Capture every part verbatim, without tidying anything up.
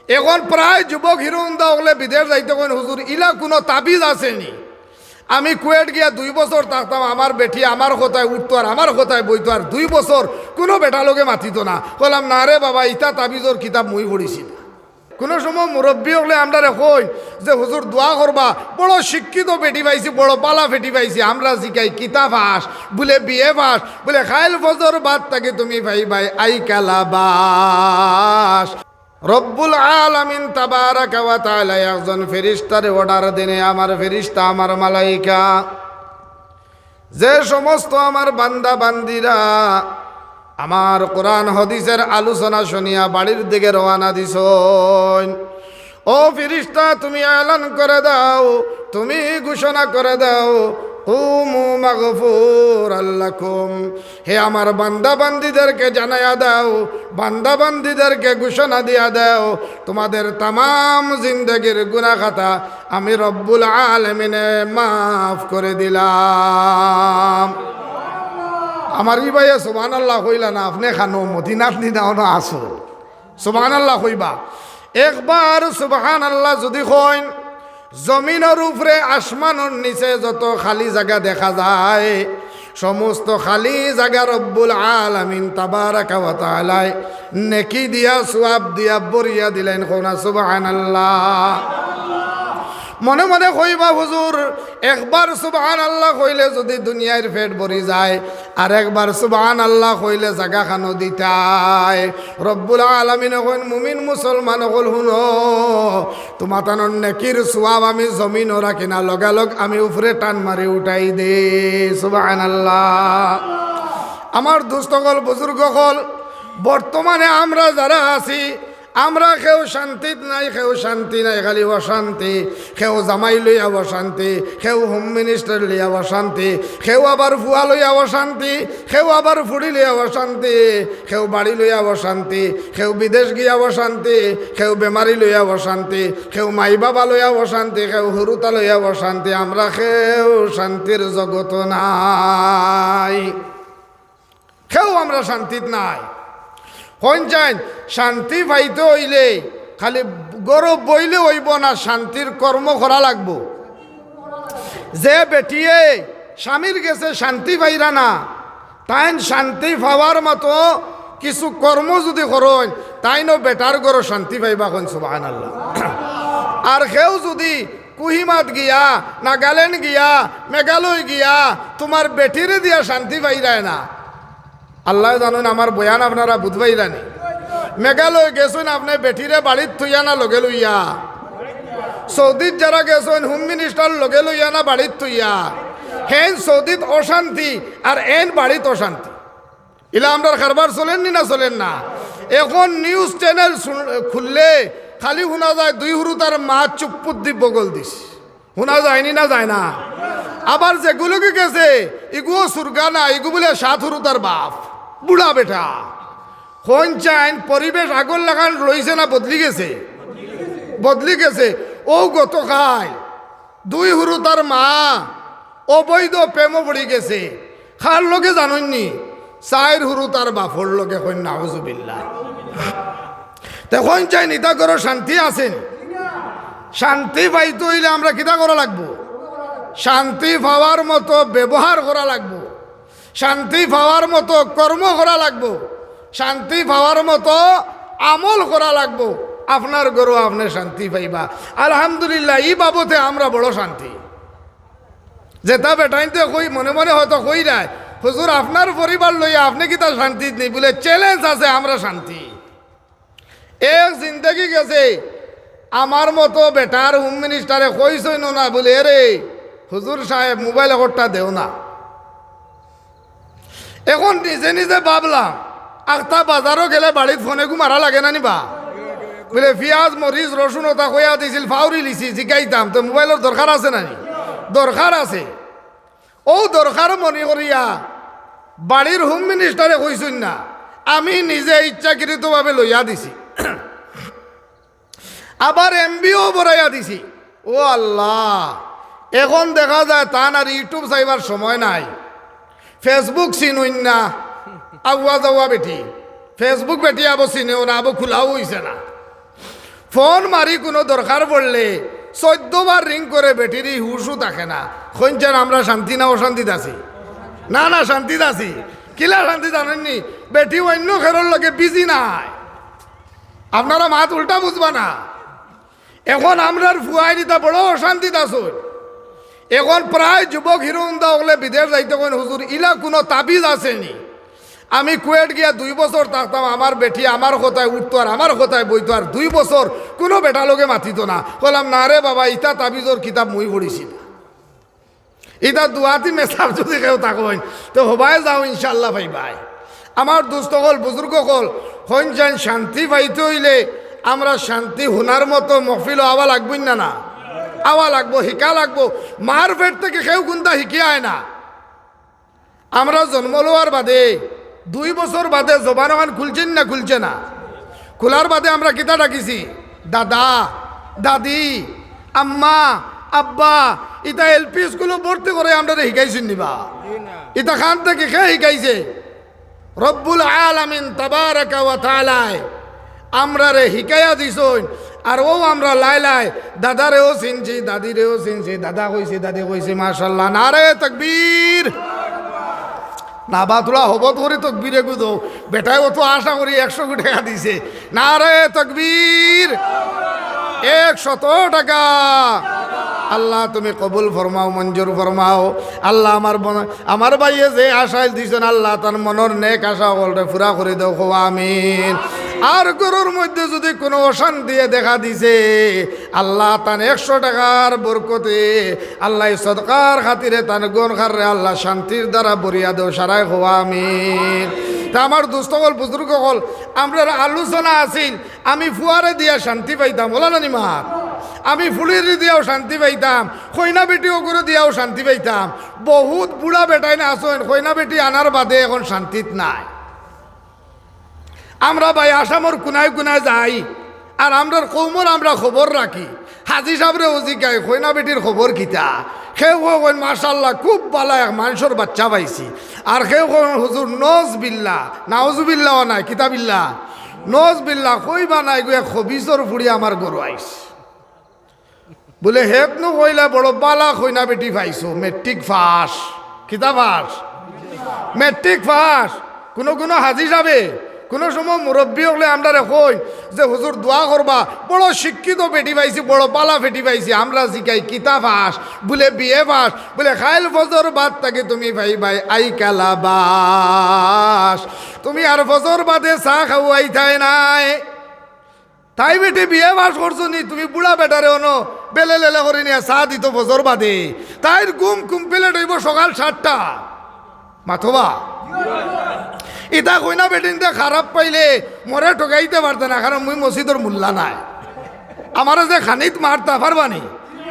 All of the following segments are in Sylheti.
এখন প্রায় যুবক হিরো হুন্দা অকলে বিদেশ যাইতে কইন, "হুজুর, ইলা কুনু তাবিজ আছে নি? আমি কুয়েট গিয়া দুই বছর থাকতাম, আমার বেটি আমার কথায় উঠতো আর আমার কথায় বইতো, আর দুই বছর কুনু বেটা লগে মাতিতো না।" কইলাম, "না রে বাবা, ইতা তাবিজর কিতাব মুই পড়ছি না।" কুনু সময় মুরব্বি অকলে আমরারে কইন যে, "হুজুর, দোয়া করবা, বড় শিক্ষিত বেটি পাইছি, বড় বালা বেটি পাইছি।" আমরা জিকাই, "কিতা পাস?" বুলে, "বিএ পাস।" বুলে, "কাইল ফজর বাদ থাকি তুমি পাইবায় আইকালা বাস।" রব্বুল আলামিন তাবারাকা ওয়া তাআলা একজন ফেরেশতারে অর্ডার দেন, "আমার ফেরেশতা, আমার মালাইকা, যে সমস্ত আমার বান্দা বান্দিরা আমার কোরআন হাদিসের আলোচনা শুনিয়া বাড়ির দিকে রওয়ানা দিছইন, ও ফিরিস্তা, তুমি এলান করে দাও, তুমি ঘোষণা করে দাও, কুমু মাগফুরাল লাকুম।" হে আমার বান্দা বান্দিদেরকে জানাইয়া দাও, বান্দা বান্দিদেরকে ঘোষণা দিয়া দাও, তোমাদের তামাম জিন্দেগির গুনাহ খাতা আমি রব্বুল আলামিনে মাফ করে দিলাম। আমার ই ভাইয়ে সুবহানাল্লাহ কইলা না, আপনে খানো মদিনাত নি না অনো আসো। সুবহানাল্লাহ কইবা। একবার সুবহানাল্লাহ যদি কইন, জমিনর উপরে আসমানর নিচে যত খালি জাগা দেখা যায়, সমস্ত খালি জাগা রব্বুল আলামিন তাবারাকা ওয়া তাআলায় নেকি দিয়া, সওয়াব দিয়া ভরিয়া দিলাইন। কও না সুবহানাল্লাহ। মনে মনে কইবা, "হুজুর, একবার সুবহানাল্লাহ কইলে যদি দুনিয়ার পেট ভরি যায়, আর একবার সুবহানাল্লাহ কইলে জাগা খানো দিতায়।" রব্বুল আলামিনে কইন, "মুমিন মুসলমান অকল হুনো, তুমাতানর নেকির সওয়াব আমি জমিনো রাখি না, লগালগ আমি উপরে টান মারি উঠাই দেই।" সুবহানাল্লাহ। আমার দোস্ত অকল, বুজুর্গ অকল, বর্তমানে আমরা যারা আছি, আমরা কেউ শান্তিত নাই, কেউ শান্তি নাই, খালি অশান্তি। কেউ জামাই লইয়া অশান্তি, কেউ হোম মিনিস্টার লইয়া অশান্তি, কেউ আবার ফুয়া লইয়া অশান্তি, কেউ আবার ফুড়ি লইয়া অশান্তি, কেউ বাড়ি লইয়া অশান্তি, কেউ বিদেশ গিয়া অশান্তি, কেউ বেমারি লইয়া অশান্তি, কেউ মাই বাবা লইয়া অশান্তি, কেউ হুরুতা লইয়া অশান্তি। আমরা কেউ শান্তির জগতো নাই, কেউ আমরা শান্তিত নাই। কইন চাইন, শান্তি পাইতে অইলে খালি ঘরো বইলে অইবো না, শান্তির কর্ম করা লাগবো। যে বেটিয়ে স্বামীর গেছে শান্তি পাইরা না, তাইন শান্তি পাওয়ার মতো কিছু কর্ম যুদি করইন, তাইনও বেটার ঘরো শান্তি পাইবা। কইন সুবহানাল্লাহ। আর কেউ যুদি কোহিমাত গিয়া, নাগাল্যান্ড গিয়া, মেঘালয় গিয়া, তুমার বেটিরে দিয়া শান্তি পাইরায় না, আল্লায় জানইন আমার বয়ান আপনারা বুঝবাইরা নি। মেঘালয় গেছইন, আপনে বেটিরে বাড়িত থইয়া না লগে লইয়া? সৌদিত যারা গেছইন, হোম মিনিস্টার লগে লইয়া না বাড়িত থইয়া? হেন সৌদিত অশান্তি, আর এন বাড়িত অশান্তি। ইলা আমরার কারবার চলের নি না চলের না? এখন নিউজ চ্যানেল শুন-, খুললে খালি হুনা যায় দুই হুরুতার মা চুপ্পুদ্দি বগল দিছে। হুনা যায়নি না যায় না? আবার যেগুলোকে গেছে, ইগুও সুরগা না, ইগু বুলে সাত হুরুতার বাপ, বুড়া বেটা। কইন চাইন, পরিবেশ আগর লাখান রইছে না বদলি গেছে? বদলি গেছে। অউ গতকাইল দুই হুরুতার মা অবৈধ প্রেমো পড়ি গেছে। কার লগে জানইন নি? চাইর হুরুতার বাপর লগে। কইন নাউজুবিল্লাহ। তে কইন চাইন, ইতা ঘরো শান্তি আছে নি? শান্তি পাইতে অইলে আমরা কিতা করা লাগবো? শান্তি পাওয়ার মতো ব্যবহার করা লাগবো, শান্তি পাওয়ার মতো কর্ম করা লাগবো, শান্তি পাওয়ার মতো আমল করা লাগবো। আপনার ঘরো আপনে শান্তি পাইবা। আলহামদুলিল্লাহ, ই বাবতে আমরা বড় শান্তি। যেটা বেটাইন্তে কই, মনে মনে হয়তো কইরায়, "হুজুর, আপনার পরিবার লইয়া আপনে কিতা শান্তিত নি?" বুলে, "চ্যালেঞ্জ আছে, আমরা শান্তি।" এক জিন্দেগি গেছে, আমার মতো বেটার হোম মিনিস্টারে কইছইন না বুলে, "এরে হুজুর সাহেব, মোবাইল একটা দেও না।" এখন নিজে নিজে ভাবলাম, আখতা বাজারো গেলে বাড়িত ফোন এগু মারা লাগে না নি বা? বুলে, "পিয়াজ, মরিচ, রসুন ওটা কইয়া দিছিল, ফাউরি লিছি, জিকাইতাম, তো মোবাইলর দরকার আছে না নি?" দরকার আছে। অউ দরকার মনে করিয়া বাড়ির হোম মিনিস্টারে কইছইন না, আমি নিজে ইচ্ছাকৃতভাবে লইয়া দিছি। আবার এমবিও ভরাইয়া দিছি। ও আল্লাহ, এখন দেখা যায় তান আর YouTube চাইবার সময় নাই, Facebook চিনইন না, আউয়া যাওয়া বেটি, Facebook বেটি আবো চিনেও না, আবো খোলাও অইছে না। ফোন মারি কুনু দরকার পড়লে চৈদ্দ বার রিং করে, বেটির হুশও থাকে না। কইন চাইন আমরা শান্তি না অশান্তিত আছি? না, না, শান্তিত আছি। কিলা শান্তি জানইন নি? বেটি অইন্য খেরর লগে বিজি নায়। আপনারা মাত উল্টা বুঝবা না। এখন আমরার ফুয়াইন ইতা বড় অশান্তিত আছইন। এখন প্রায় যুবক হিরো হুন্দা অকলে বিদেশ যাইতে কইন, "হুজুর, ইলা কুনু তাবিজ আছে নি?" আমি কুয়েট গিয়া দুই বছর থাকতাম, আমার বেটি আমার কথায় উঠতো আর আমার কথায় বইতো, আর দুই বছর কুনু বেটা লগে মাতিতো না। কইলাম, "না রে বাবা, ইতা তাবিজর কিতাব মুই পড়ছি না।" ইতা দুয়াতি মেসাব যুদি কেউ থাকইন, তে হবায় যাও, ইনশাআল্লাহ পাইবায়। আমার দুস্ত অকল, বুজুর্গ অকল, কইন চাইন শান্তি পাইতে অইলে আমরা শান্তি হুনার মতো মহফিলো আওয়া লাগবো না, না? আওয়া লাগবো, হিকা লাগবো। মার পেট থাকি কেউ কুন্তা হিকিয়া আয় না। আমরা জন্ম লওয়ার বাদে দুই বছর বাদে জবান অখান খুলছে না, খুলছে না? খুলার বাদে আমরা কিতা ডাকিছি? দাদা, দাদি, আম্মা, আব্বা। ইতা এলপি স্কুলো ভর্তি করে আমরারে হিকাইছইন নি বা? ইতা খান থাকি কে হিকাইছে? রব্বুল আলামিন তাবারাকা ওয়া তাআলায় আমরারে হিকাইয়া দিছইন। আর অউ আমরা লাই লাই দাদারেও চিনছি, দাদিরেও চিনছি, দাদা কইছি, দাদি কইছি, মাশাআল্লাহ, নারে তাকবীর। না বা, থুড়া হবত করি তকবীর এগু দেও। বেটায় অত আশা করি একশো টেকা দিছে। নারে তাকবীর। একশত টেকা। আল্লাহ, তুমি কবুল ফরমাও, মঞ্জুর ফরমাও। আল্লাহ, আমার বন-, আমার ভাইয়ে যে আশা দিছইন, আল্লাহ, তান মনর নেক আশা অকলরে পুরা করি দেও, কও আমিন। আর ঘরর মধ্যে যুদি কুনু অশান্তিয়ে দেখা দিছে, আল্লাহ, তান একশো টেকার বরকতে আল্লাহ ই সদকার খাতিরে তান ঘরখানরে আল্লাহ শান্তির দ্বারা ভরিয়া দেও, সারায় কও আমিন। তে আমার দুস্ত অকল, বুজুর্গ অকল, আমরার আলোচনা আছিল, আমি ফুয়ারে দিয়া শান্তি পাইতাম, অলা না নি মাত? আমি ফুড়িরে দিয়াও শান্তি পাইতাম, কইনা বেটি অগুরে দিয়াও শান্তি পাইতাম। বহুত বুড়া বেটাইন আছইন, কইনা বেটি আনার বাদে এখন শান্তিত নাই। আমরা ভাই আসামর কুনায় কুনায় যাই, আর আমরার কওমর আমরা খবর রাখি। হাজি সাবরেও জিকাই, "কইনা বেটির খবর কিতা?" কেউ কইন, "মাশাআল্লাহ, খুব বালা এক মানষর বাচ্চা পাইছি।" আর কেউ কইন, "হুজুর, নজবিল্লা, নাউজুবিল্লাও নাই, কিতাবিল্লা, নজবিল্লা, কইবা নায় গো, এক খবিছর ফুড়ি আমার ঘরো আইছে।" বুলে, "হেত নু কইলা বড় বালা কইনা বেটি পাইছো, মেট্রিক পাস।" কিতা পাস? Matric pass. কুনু কুনু হাজি সাবে, কুনু সময় মুরব্বি অকলে আমরারে কইন যে, "হুজুর, দোয়া করবা, বড় শিক্ষিত বেটি পাইছি, বড় বালা বেটি পাইছি।" আমরা জিকাই, "কিতা পাস?" বুলে, "বিএ পাস।" বুলে, "কাইল ফজর বাদ থাকি তুমি পাইবায় আইকালা বাস, তুমি আর ফজর বাদে চা খাওয়াইতায় নায়।" তাই বেটি বিএ পাস করছো নি, তুমি বুড়া বেটারে অনো বেলে লেলে করি নিয়া চা দিতো ফজর বাদে। তাইর ঘুম complete অইবো সকাল সাতটা। মাতবা। ইতা কইনা বেটিন্তে খারাপ পাইলে মরে ঠগাইতে পারতা না, কারণ মুই মসজিদর মুল্লা নায়। আমারে যে খানিত মারতা পারবা নি,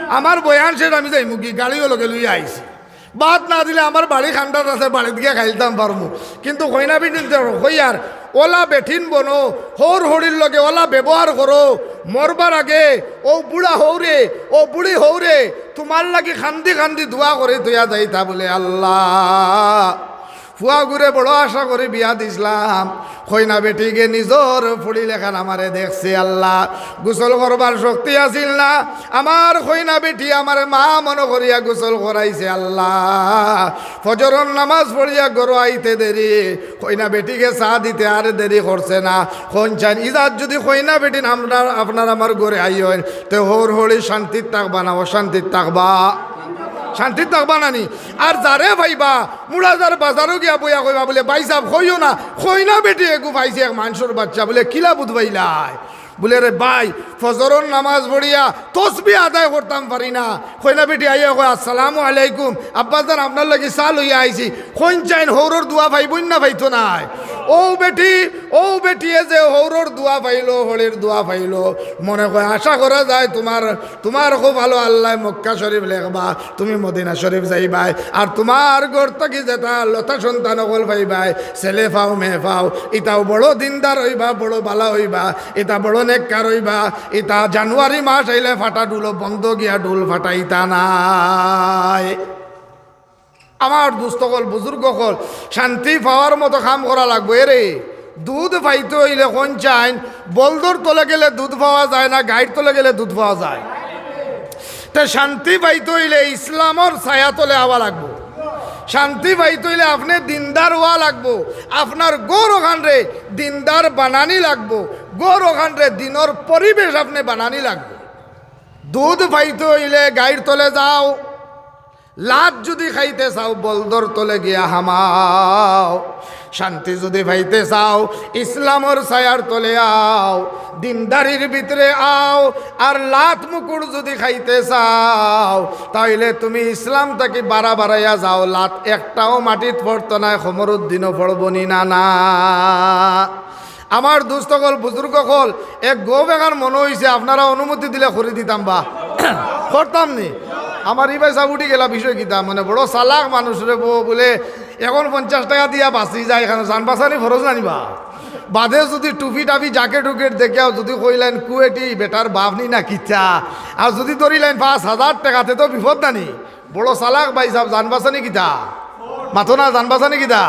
আমার বয়ান শেষ আমি যাইমুগি, গাড়িও লগে লইয়া আইছি। ভাত না দিলে আমার বাড়ি খান্দাত আছে, বাড়িত গিয়া খাইলতাম পারমু। কিন্তু কইনা বেটিন্তে কইয়ার, অলা বেটিন বনো, হউর হড়ির লগে অলা ব্যবহার করো, মরবার আগে অউ বুড়া হউরে, অউ বুড়ি হউরে তুমার লাগি কান্দি কান্দি দোয়া করি থইয়া যাইতা বুলে, "আল্লাহ, ফুয়াগুরে বড় আশা করি বিয়া দিছলাম, কইনা বেটিগে নিজর ফুড়ি লেখান আমারে দেখছে আল্লাহ, গোসল করবার শক্তি আছিল না, আমার কইনা বেটি আমারে মা মনো করিয়া গোসল করাইছে আল্লাহ, ফজরর নামাজ পড়িয়া ঘরো আইতে দেরি, কইনা বেটিগে চা দিতে আর দেরি করছে না।" কইন চাইন, ইজাত যুদি কইনা বেটিন আমরার, আপনার আমার ঘরে আইন, তে হউর হড়ি শান্তিত থাকবা না অশান্তিত থাকবা? শান্তিত থাকবা না নি? আর যারে পাইবা, মুড়াজার বাজারো গিয়া বইয়া কইবা বুলে, "ভাইসাব, কইও না, কইনা বেটি এগু পাইছি এক মানষর বাচ্চা।" বুলে, "কিলা বুঝবাইলায়?" বুলে, "রে ভাই, ফজরর নামাজ পড়িয়া তসবি আদায় করতাম পারি না।" কইনা বেটি আইয়া কয়, "আসসালামু আলাইকুম, আব্বাজান, আপনার লাগি চা লইয়া আইছি।" কইন চাইন হউরর দোয়া পাইবো না পাইতো নায়? অউ বেটি, অউ বেটিয়ে যে হউরর দোয়া পাইলো, হড়ির দোয়া পাইলো, মনে কয় আশা করা যায় তুমার, তুমার কপালো আল্লায় মক্কা শরীফ লেখবা, তুমি মদিনা শরীফ যাইবায়, আর তুমার ঘর থাকি যেতা লতা সন্তান অকল পাইবায়, ছেলে পাও মেয়ে পাও, ইতাও বড় দিনদার অইবা, বড় বালা অইবা, ইতা বড় নেককার অইবা, ইতা জানুয়ারি মাস আইলে ফাটা ডুলো বন্ধ গিয়া ডুল ফাটাইতা নায়। আমার দুস্ত অকল, বুজুর্গ অকল, শান্তি পাওয়ার মতো কাম করা লাগবো। এরে, দুধ পাইতে অইলে কইন চাইন, বলদর তলে গেলে দুধ পাওয়া যায় না, গাইর তলে গেলে দুধ পাওয়া যায়। তে শান্তি পাইতে অইলে ইসলামর ছায়া তলে আওয়া লাগবো। শান্তি পাইতে অইলে আপনে দিনদার অওয়া লাগবো। আপনার ঘর অখানরে দিনদার বানানি লাগবো। ঘর অখানরে দিনর পরিবেশ আপনে বানানি লাগবো। দুধ পাইতে অইলে গাইর তলে যাও, লাত যুদি খাইতে চাও, বলদর তলে গিয়া হামাও। শান্তি যুদি পাইতে চাও, ইসলামর ছায়ার তলে আও, দিনদারির ভিতরে আও। আর লাত মুকুর যুদি খাইতে চাও, তাইলে তুমি ইসলাম থাকি বারা বারাইয়া যাও, লাত একটাও মাটিত পড়তো নায়, কমরুদ্দিনও পড়বো নি না, না। আমার দুস্ত অকল, বুজুর্গ অকল, এক গপ এখান মনো অইছে, আপনারা অনুমতি দিলে করি দিতাম বা। করতাম নি? আমার ই ভাইসাব উঠি গেলা, বিষয় কিতা? মানে, বড় চালাক মানুষ রে বো, বুলে, অখন পঞ্চাশ টেকা দিয়া বাঁচি যায়, এখানো জান বাঁচানি ফরজ না নি বা? বাদে যুদি টুপি টাপি, জ্যাকেট উকেট দেখিয়াও যুদি কইলাইন কুয়েটি, বেটার বাপ নি না কিতা, আর যুদি ধরিলাইন পাঁচ হাজার টেকা, তে তো বিপদ না নি? বড় চালাক ভাইসাব, জান বাঁচানি কিতা? মাতো না, জান বাঁচানি কিতা?